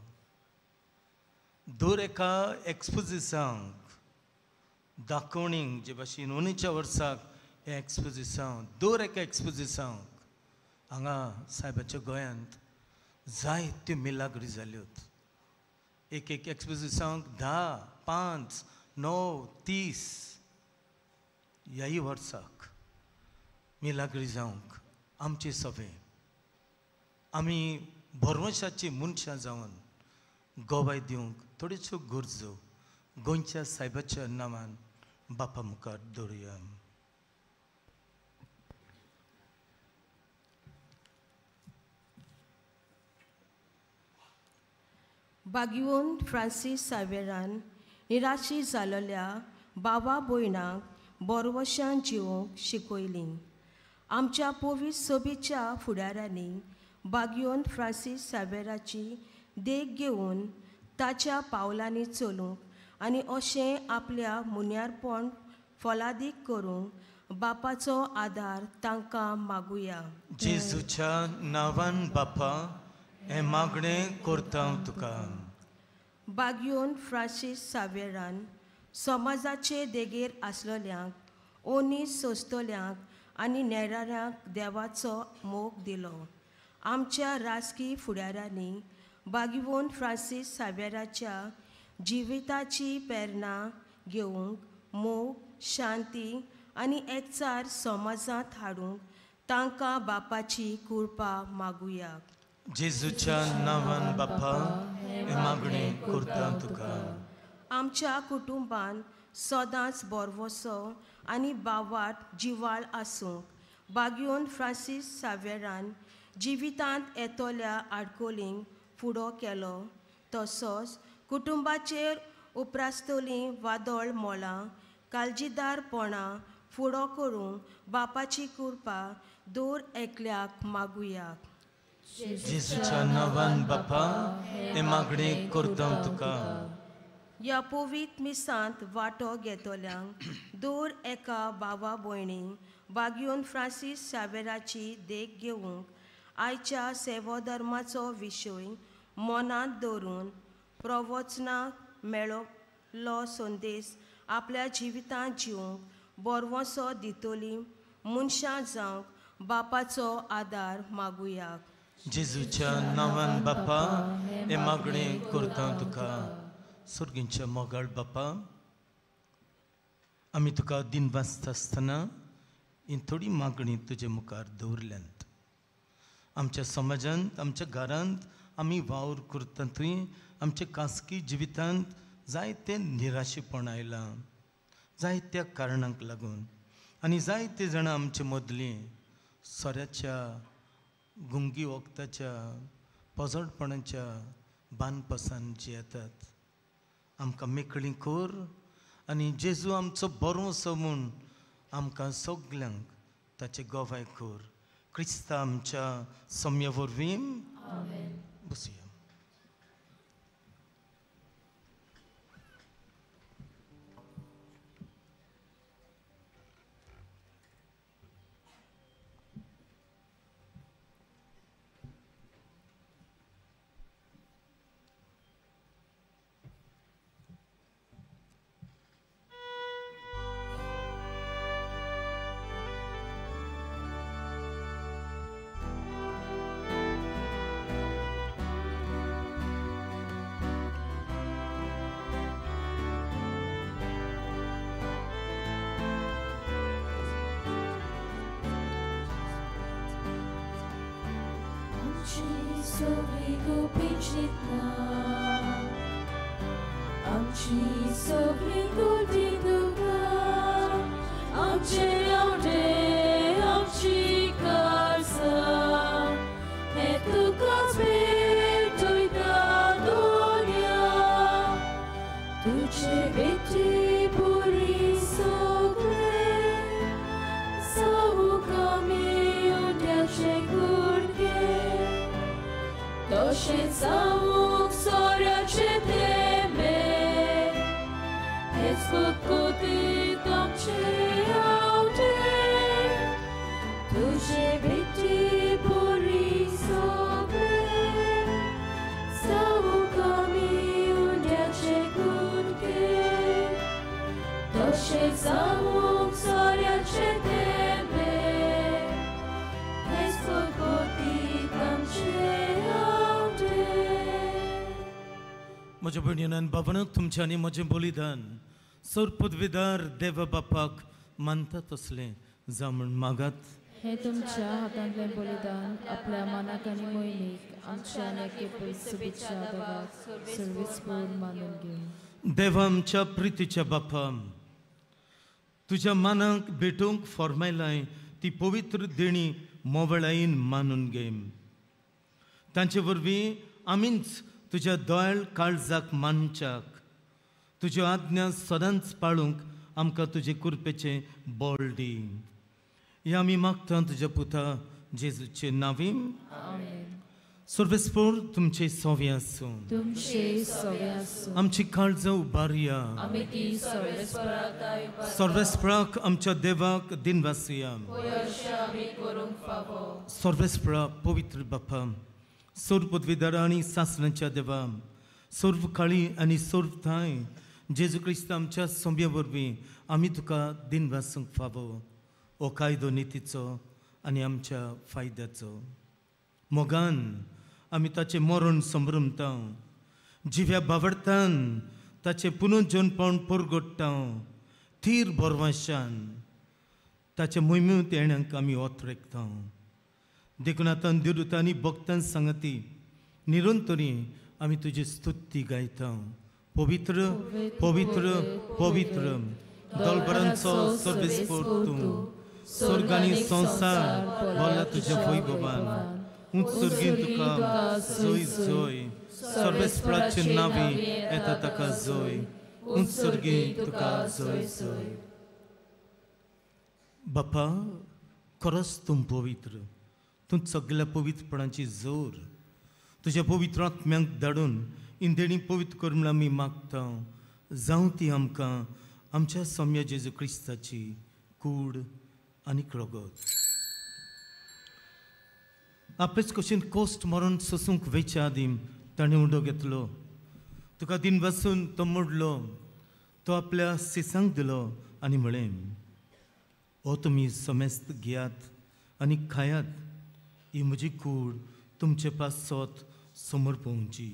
दर एका एक्सपोजिसांक दाखोवणीक जे भाशेन अंदूच्या वर्साक हें एक्सपोजिसांव दर एका एक्सपोजिसांक हांगा सायबाच्या गोंयांत जायत्यो मिलाग्री जाल्योत. एक एक एक्सपोजिसांक 10, 5, 9, 30 ह्याय वर्साक मिलाग्री जावंक आमचे सभे आमी भरवंशाची मनशां जावन गोवाय दिवंक थोड्योश्यो गरजो गोंयच्या सायबाच्या नांवान बापा मुखार दवरुया. बागिवन फ्रांसीस सावेरान निराशी जाल्ल्या बाबा भयणांक बोरवशान जिवंक शिकयली. आमच्या पवित्र सभेच्या फुडाऱ्यांनी बागिवन फ्रांसीस सावेराची देख घेवन ताच्या पावलांनी चलूंक आनी अशें आपल्या मुन्यारपण फलादीक करूंक बापाचो आदार तांकां मागुया. जेजूच्या नांवान बापा हें मागणें करता तुका. बागिवन फ्रांसीस सावेरान समाजाचे देगेर आसलेल्यांक, ओनी सोंसतल्यांक आनी नेराऱ्यांक देवाचो मोग दिलो. आमच्या राजकी फुडाऱ्यांनी बागिवन फ्रांसीस सावेराच्या जिविताची प्रेरणा घेवंक मोग, शांती आनी एकचार समाजांत हाडूंक तांकां बापाची कृपा मागुया. जेजूच्या नांवान बापा हें मागणें करता तुका. आमच्या कुटुंबान सदांच बरवसो आनी बावाट जिवाळ आसूंक बागिवन फ्रांसीस सावेरान जिवितांत येतल्या आडकोलींक फुडो केलो. तसोच कुटुंबाचेर उप्रासतलीं वादळ मोलां काळजीदारपणां फुडो करूंक बापाची कृपा दर एकल्याक मागुया. जेजूच्या नांवान बापा हें मागणें करता तुका. ह्या पवित्र मिसांत वांटो घेतल्यांक दर एका भावा भयणींक बागिवन फ्रांसीस सावेराची देख घेवंक आयच्या सेवोधर्माचो विशय मनांत दवरून प्रवचनाक मेळिल्लो संदेश आपल्या जिवितांत जिवंक बरवंसो दितली मनशां जावंक बापाचो आदार मागुया. जेजूच्या नांवान बापा हें मागणें करता तुका. सर्गींच्या मोगाळ बापा, आमी तुका दिन वाचता आसतना ही थोडी मागणी तुजे मुखार दवरल्यांत. आमच्या समाजांत, आमच्या घरांत आमी वावर करता थंय आमच्या खासगी जिवितांत जायते निराशेपण आयलां, जायत्या कारणांक लागून आनी जायते जाणां आमचे मदलीं सोऱ्याच्या, गुंगी वखदाच्या, पोजडपणाच्या बांदपासान जियेतात. आमकां मेकळी कर आनी जेजू आमचो बरो म्हूण आमकां सगल्यांक ताचे गवाय कर. क्रिस्ता आमच्या सम्या वरवीं. बसया. Amci sogli gutiduka, amci aunde, amci casa, e tu spirito da donia, tu ce veti puriso. तशें जावंक सोऱ्याचे थेंबे हेच कुतकुतीत आमचे आवडे तुजे भेटी पुरी सगळे जावंक आमी उंड्याचे कुडके तशें जावंक सोऱ्याचे थेंबे हेच कुतकुतीत आमचे आवडे. म्हज्या भयणीन आनी बाबांनो, तुमचें आनी म्हजें बलिदान सर पदवीदार देवा बापाक मानता तसलें जावं म्हूण मागात. हे तुमच्या हातांतलें बलिदान आपल्या मनाक आनी मोहिमेक आमच्या आनी एके पयसुबीच्या देवाक सर्वेस्पर मानून घेवं. देवा आमच्या प्रितीच्या बापा, तुज्या मनाक भेटूंक फॉर्मायलाय ती पवित्र देणी मोवळायेन मानून घे. तांचे वरवीं आमीच तुज्या दयाळ काळजाक मानच्याक तुज्यो आज्ञा सदांच पाळूंक आमकां तुजे कृपेचें बळ दी. हें आमी मागता तुज्या पुता जेजूचे नांवी. सर्वेस्पर तुमचे सोवे आसूं. तुमचे सोवे आसूं. आमची काळजां उबारया. आमी ती सर्वेस्पराक सर्वेस्पराक आमच्या देवाक दिनवासुया. सर्वेस्परा पवित्र बापा, सर्व पदवीदारा आनी सासणाच्या देवा, सर्व काळी आनी सर्व थांय जेजू क्रिस्त आमच्या सोंब्या वरवीं आमी तुका दिनवासूंक फावो हो कायदो नितीचो आनी आमच्या फायद्याचो. मोगान आमी ताचें मरण संभ्रमता, जिव्या बावडतान ताचें पुनर्जनपण परगट्टा, थीर भरवंशान ताचे मोहिमेंत येण्यांक आमी ओतरेकता. देखून आतां दिरुता आनी भक्तान सांगती निरंतरी आमी तुजी स्तुती गायता. पवित्र पवित्र पवित्र दलबरांचो सर्वेस्पर तूं, स्वर्ग आनी संवसार भरला तुज्या वैभवान. उंच सर्गीं तुका जोय जोय, सर्वेस्पराचे नांवी येता ताका जोय, उंच सर्गीं तुका जोय जोय. बापा, खरोच तूं पवित्र, तूं सगळ्या पवित्रपणाची जोर. तुज्या पवित्र आत्म्यांक धाडून इंदेणी पवित्र कर म्हूण आमी मागता. जावं ती आमकां आमच्या सोम्या जेजू क्रिस्ताची कूड आनी रगत. आपलेच कशेन कोश्ट मरण सोसूंक वेच्या आदीं ताणें उंडो घेतलो, तुका दिन बसून तो मोडलो, तो आपल्या सिसांक दिलो आनी म्हळें, हो तुमी समेस्त घेयात आनी खायात, ही म्हजी कूड तुमचे पासत समर्पोवची.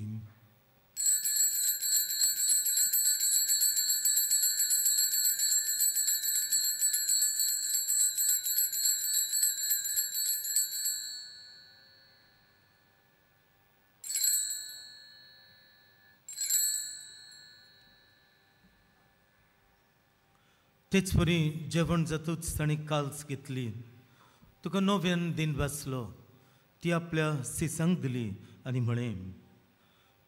तेच परी जेवण जातूच ताणें काल्स घेतली, तुका नव्यान दिन वाचलो, ती आपल्या सिसांक दिली आनी म्हळें,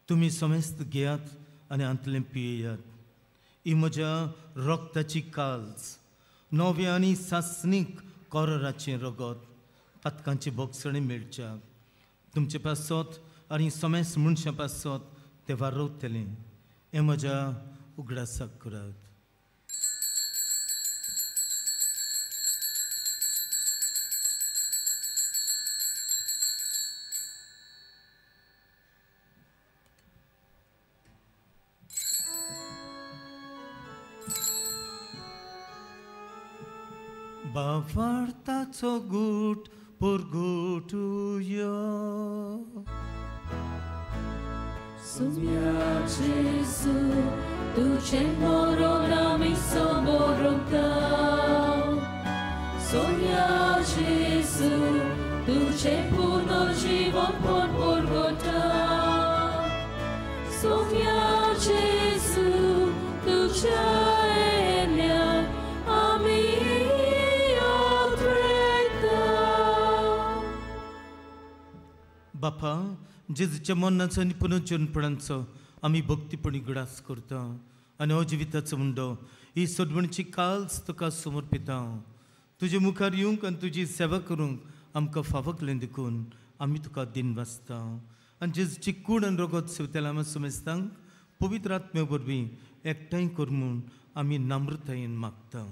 तुमी समेस्त घेयात आनी हांतलें पियेयात, ही म्हज्या रक्ताची काल्स, नव्या आनी सासणीक कोरराचें रगत, पातकांची भोगसणी मेळच्याक तुमचे पासत आनी समेस्त मनशां पासत तें वारवतलें. हें म्हज्या उगडासाक करात. बावार्थाचो गूट परगटुया. सुम्या जेजू तुझें मरण आमी समोरता. सुम्या जेजू तुझें पुनर्जीवन परगटा. सुम्या जेजू तुझ्या येण्या आमी. बापा, जेजूच्या मरणाचो आनी पुनर्जनपणाचो आमी भक्तीपणी गडास करता आनी हो जिविताचो मुंडो ही सोडवणची काल्स तुका समर्पिता. तुजे मुखार येवंक आनी तुजी सेवा करूंक आमकां फावकलें देखून आमी तुका दिन वाचता. आनी जेजूची कूड आनी रगत सेवतल्या आमी समेस्तांक पवित्र आत्म्या वरवीं एकठांय कर म्हूण आमी नम्रतायेन मागता.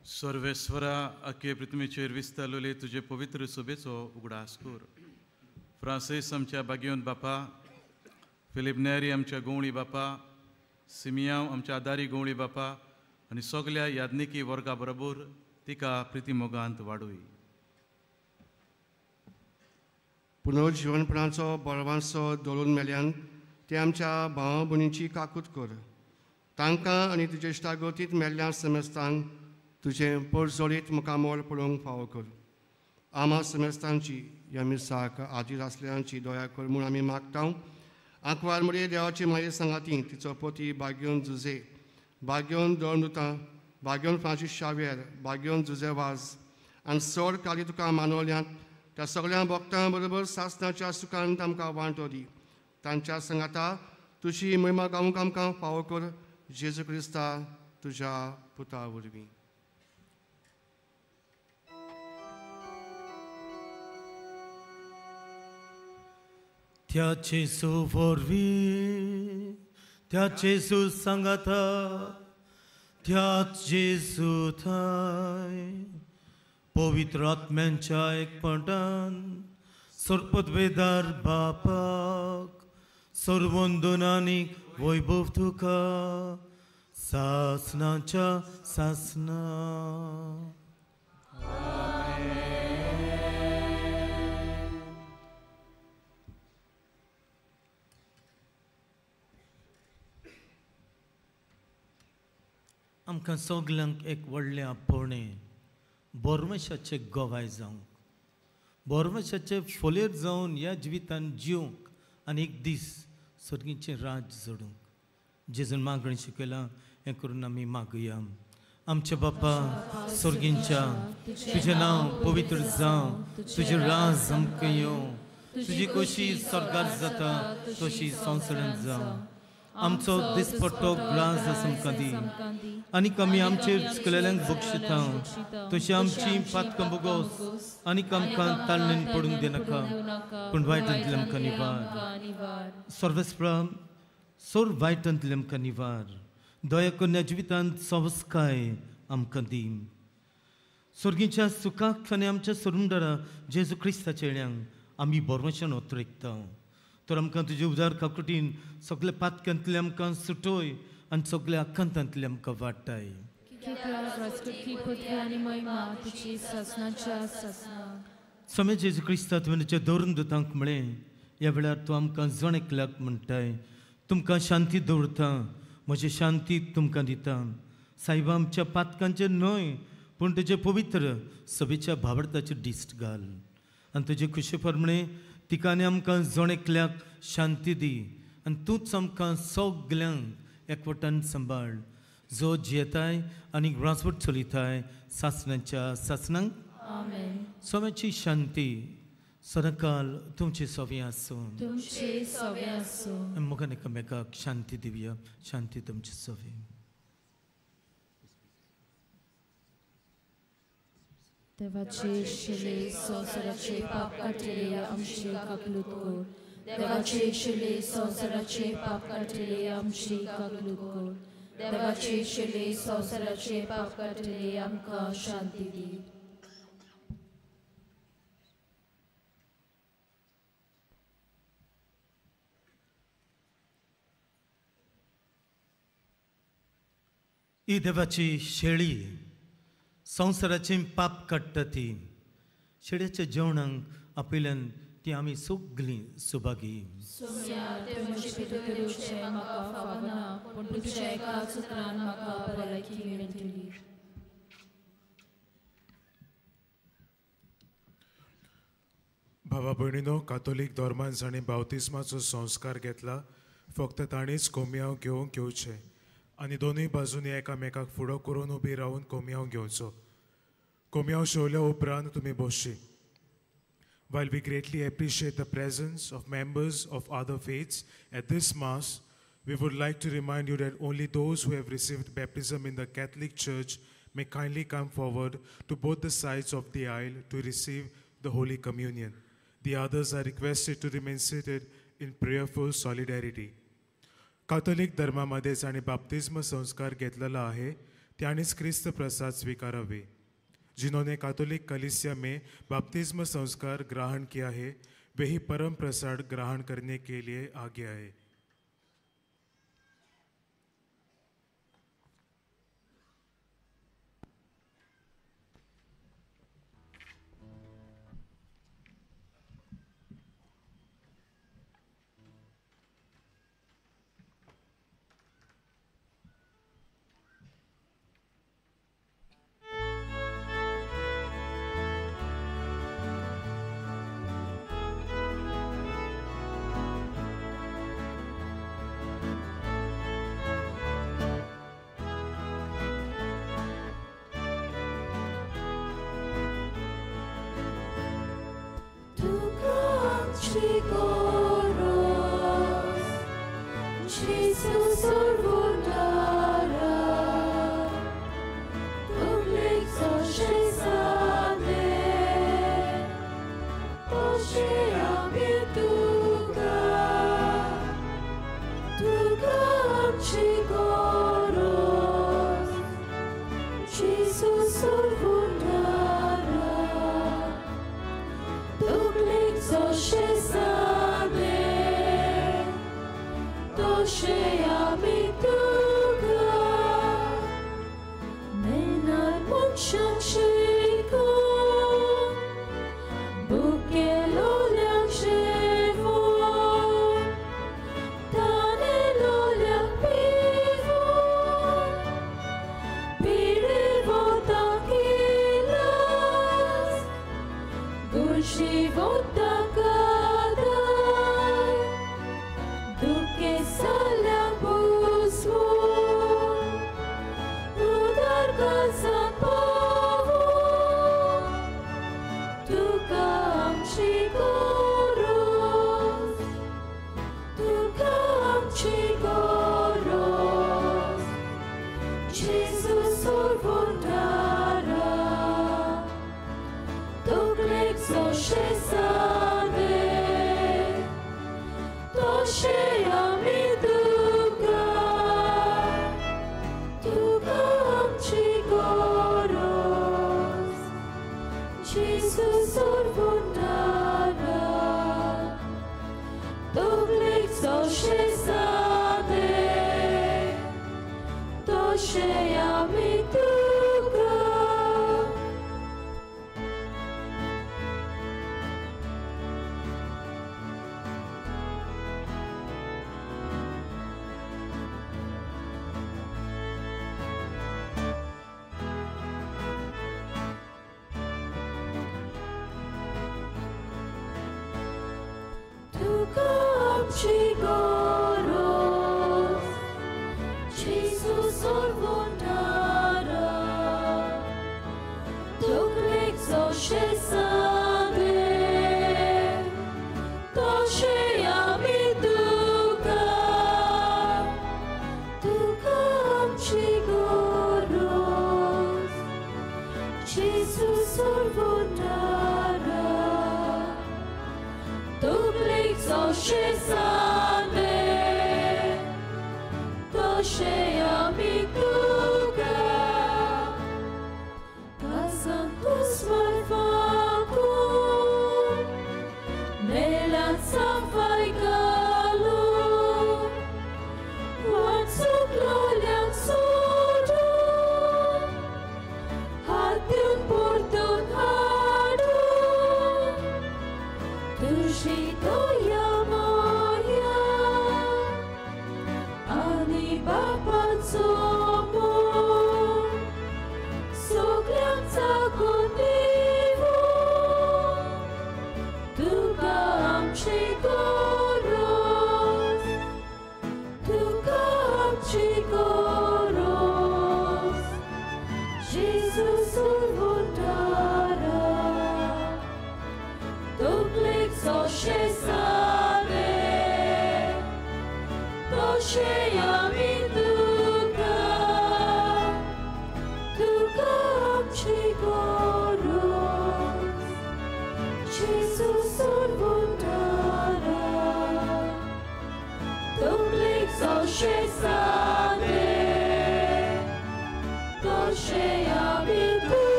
सर्वेस्वरा, आखे पृथ्वीचेर विस्तारलेले तुजे पवित्र सभेचो उगडास कर. फ्रांसीस आमच्या बागियोन बापा, फिलीप नेरी आमच्या गवळी बापा, सिमियांव आमच्या आदारी गवळी बापा आनी सगल्या याज्ञिकी वर्गा बरोबर तिका प्रितीमोगांत वाडूय. पुनर्जिवनपणाचो बळवांचो दवरून मेल्यान ते आमच्या भाव भयणींची काकूत कर. तांकां आनी तुजे इश्टागतींत मेल्ल्या समेस्तांक तुजें परजोळीत मुखामोल पळोवंक फावो कर. आमा समेस्तांची ह्या मिसाक आदीर आसल्यांची दया कर म्हूण आमी मागता. आंकवार मरे देवाची माये सांगाती तिचो पती बाग्योन जुजे, बाग्योन दोन, बाग्योन फ्रांसीस शाव्येर, बाग्योन जुजे वाज आनी चड काली तुका मानवल्यांत त्या सगळ्या भक्तां बरोबर सासणाच्या सुखान तांकां वांटो दी. तांच्या सांगाता तुजी महिमा गावंक आमकां फावो कर, जेजू क्रिस्ता तुज्या पुता वरवीं. त्या जेजू वरवीं, त्या जेजू सांगाता, त्या जेजू थांय पवित्र आत्म्यांच्या एकपणान सर्पदवेदार बापाक सर्वंदनानी वैभव तुका सासनाच्या सासना. आमकां सगल्यांक एक व्हडलें आपोवणें बोरमेशाचे गवाय जावंक, बोरमेशाचे फोलेर जावन ह्या जिवितान जिवंक आनी एक दीस सर्गीचें राज जोडूंक जेजून मागणें शिकयलां हें करून आमी मागुया. आमच्या बापा सर्गींच्या, तुजें नांव पवित्र जावं, तुजें राज आमकां येवं, तुजी कशी स्वर्गार जाता तशी संवसारांत जावं. आमचो दिसपट्टो ग्रास आमकां दी आनी आमी आमचेर चुकलेल्यांक बक्षिता तशी आमची पातकां बोगोस आनी आमकां ताळणेन पडूंक दिनाका, पूण वायटांतले आमकां निवार. सर्वेस्परा सोर वायटांतले आमकां निवार. दया करून ह्या जिवितांत संस्काय आमकां दी. सर्गीच्या सुखाक आनी आमच्या सोरुमदारा जेजू क्रिस्ताच्या येण्यांक आमी बरवशान ओतरेकता. तर आमकां तुजे उदार काकुटीन सगळे पातक्यांतले आमकां सुटोय आनी सगळे आकांतांतले आमकां वाडटाय. समे जेजू क्रिस्ता तुवें तुज्या दवरून दुतांक म्हळें, ह्या वेळार तूं आमकां जण एकल्याक म्हणटाय, तुमकां शांती दवरता, म्हजी शांती तुमकां दिता. सायबा आमच्या पातकांचेर न्हय पूण तुजे पवित्र सभेच्या भावार्थाचेर दिश्ट घाल आनी तुजे खुशे प्रमाणे तिका आनी आमकां जण एकल्याक शांती दी आनी तूंच आमकां सगल्यांक एकवटान सांबाळ, जो जियेताय आनी रासवट चलयताय सासणाच्या सासणांक. सोम्याची शांती सदांकाल तुमचे सवे आसूं. मुखान एकामेकाक शांती दिवया. शांती तुमचे सवे. देवाचे शिले संवसाराचे पाप काडटले आमची काकलूत कर. देवाचे शिले संवसाराचे पाप काडटले आमची काकलूत कर. देवाचे शिले संवसाराचे पाप काडटले आमकां शांती दी. ही देवाची शेळी संवसाराचें पाप काडटा ती शेळ्याच्या जेवणाक आपयल्यान ती आमी सगलीं सुभागी. भावा भयणीनो, कातोलीक धर्मान जाणें बावतिस्माचो संस्कार घेतला फक्त ताणेंच कोमयांव घेवंक घेवचें आनी दोनूय बाजूंनी एकामेकाक फुडो करून उबी रावन कोमयांव घेवचो. कोमयांव शेवल्या उपरांत तुमी बसची. While we greatly appreciate the presence of members of other faiths at this Mass, we would like to remind you that only those who have received baptism in the Catholic Church may kindly come forward to both the sides of the aisle to receive the Holy Communion. The others are requested to remain seated in prayerful solidarity. Catholic धर्मामध्ये जांणी बाप्तिज्म संस्कार घेतलेला आहे त्यांनीच क्रिस्त प्रसाद स्वीकारावे. जिन्होंने Catholic कलीसिया में बाप्तिज्म संस्कार ग्रहण किया है वे ही परम प्रसाद ग्रहण करने के लिए आगे आए.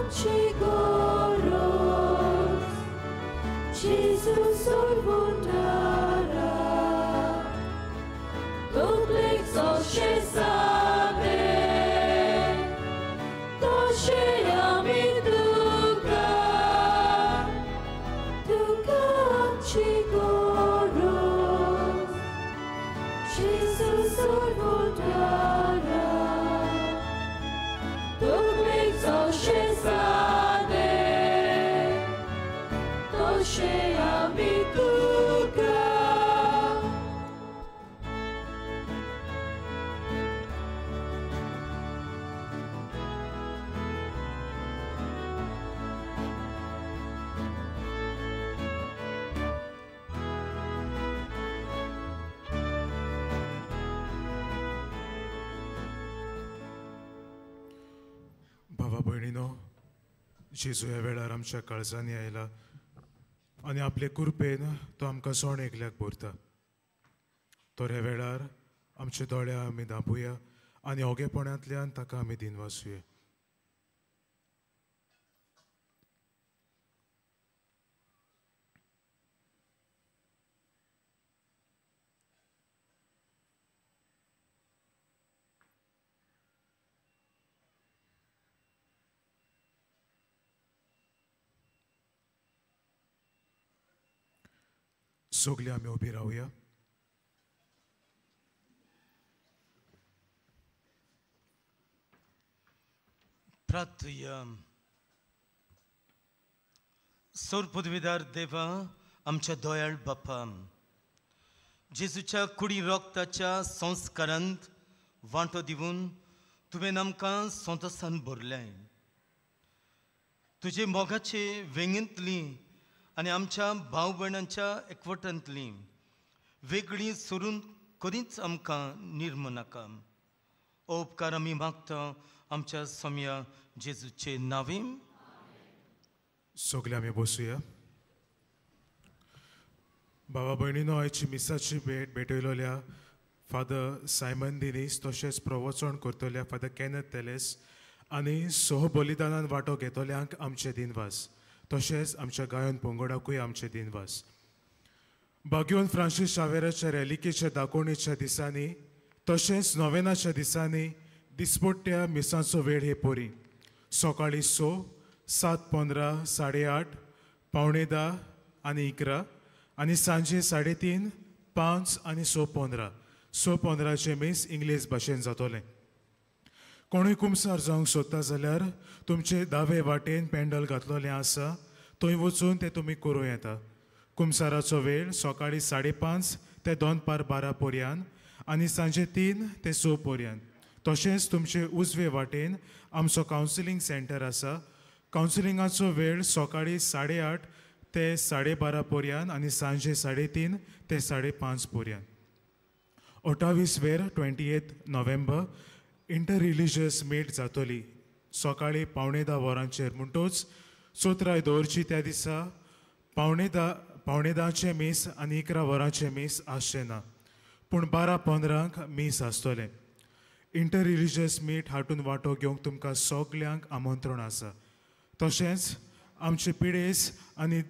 आमची गरज जेजू सोडवणारा तकलेक जशें सादें तशें आमी तुका तुका आमची गरज जेजू सोडवणारा तकलेक जशें सादें तशें आमी तुका. भावा भयणीनो, जेजू ह्या वेळार आमच्या काळजांनी आयला आनी आपले कृपेन तो आमकां सोण एकल्याक भरता. तर ह्या वेळार आमचे दोळे आमी दांपुया आनी ओगेपणांतल्यान ताका आमी दिनवासुया. सगळीं आमी उबी रावया. प्रार्थुया. सोर पदवीदार देवा, आमच्या दयाळ बापा, जेजूच्या कुडी रोगताच्या संस्कारांत वांटो दिवन तुवें आमकां संतोसान भरलें. तुजे मोगाचे वेंगेंतली आनी आमच्या भाव भयणांच्या एकवटांतली वेगळी सरून कधीच आमकां निर्मू नाका. हो उपकार आमी मागता आमच्या सोम्या जेजूचे नांवे. सगळे आमी बसुया. बाबा भयणीनो, आयची मिसाची भेट भेटयलोल्या फादर सायमन दिनीस, तशेंच प्रवचन करतल्या फादर केनथ तेलेस आनी सह बलिदानान वांटो घेतल्यांक आमचे दिनवास, तशेंच आमच्या गायन पंगडाकूय आमचे दिनवास. बाग्योन फ्रांसीस शावेराच्या रेलिकेच्या दाकोवणेच्या दिसांनी तशेंच नोवेनाच्या दिसांनी दिसपट्ट्या मिसांचो वेळ हे पोरी सकाळीं 6, 7:15, 8:30, 9:45 आनी 11 आनी सांजे 3:30, 5 आनी 6:15. 6:15 मीस इंग्लीश भाशेन जातलें. कोणूय कुमसार जावंक सोदता जाल्यार तुमचे दावे वाटेन पेंडल घातलेलें आसा, थंय वचून तें तुमी करूं येता. कुमसाराचो वेळ सकाळीं 5:30 ते 11:45 पर्यंत आनी सांजे 3 ते 6 पर्यंत. तशेंच तुमचे उजवे वाटेन आमचो कावन्सिलींग सेंटर आसा. कावन्सिलिंगाचो वेळ सकाळीं 8:30 ते 12:30 पर्यंत आनी सांजे 3:30 ते 5:30 पर्यंत. 28 वेर 28 नोव्हेंबर इंटर रिलिजियस मीट जातली सकाळीं 9:45 वरांचेर. म्हणटोच चोत्राय दवरची त्या दिसा 9:45 मीस आनी 11 वरांचें मीस आसचें ना, पूण 12:15 मीस आसतलें. इंटर रिलिजियस मीट हातून वांटो घेवंक तुमकां सगल्यांक आमंत्रण आसा. तशेंच आमचे पिडेस आनी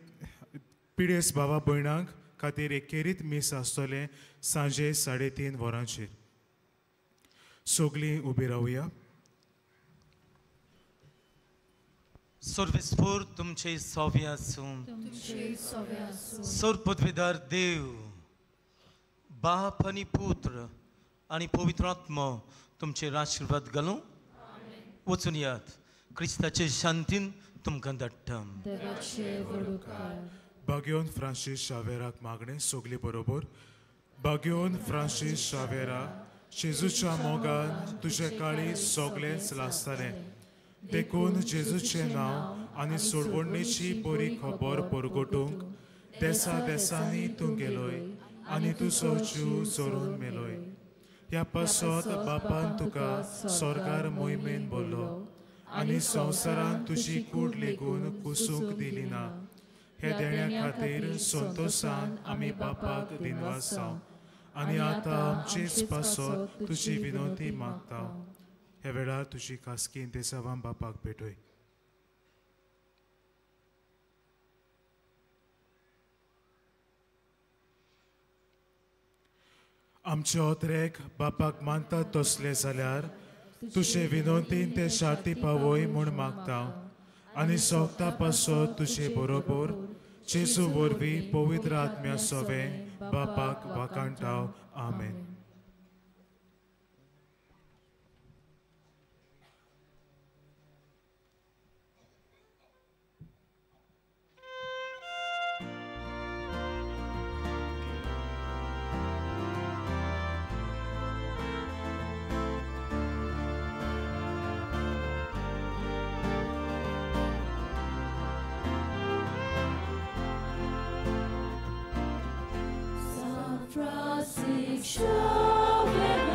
पिडेस भावा भयणांक खातीर एक खेरीत मीस आसतलें सांजे 3:30 वरांचेर. सगळीं उबी रावया. सर्वेस्पोर तुमचे सोवे आसूं. सोर पदवीदार देव बाप आनी पुत्र आनी पवित्र आत्मो तुमचेर आशिर्वाद घालूं. वचून यात क्रिस्ताचे शांतीन तुमकां धाडटा. बाग्योन फ्रांसीस शावेराक मागणें सगळी बरोबर. बाग्योन फ्रांसीस शावेरा, जेजूच्या मोगान तुजे काळी सगळेंच लासतालें, देखून जेजूचें नांव आनी सोडवणेची बरी खबर परगटूंक देसा देसांनी तूं गेलोय आनी तुजो जीव चोरून मेलोय. ह्या पासत बापान तुका स्वर्गार मोहिमेन बोल्लो आनी संवसारान तुजी कूड लेगून कुसूंक दिली ना. हे देण्या खातीर संतोशान आमी बापाक दिनवासांव आनी आतां आमचेच पासत तुजी विनंती मागता. ह्या वेळार तुजी खासगी देसावां बापाक भेटय. आमचे ओतरेक बापाक मानतात तसले जाल्यार तुजे विनंतीन ते शाती पावय म्हूण मागता आनी सोगता पासत तुजे बरोबर जेजू वरवीं पवित्र आत्म्या सोवें बापाक वाखाणटा. आमेन. Francis Xavier.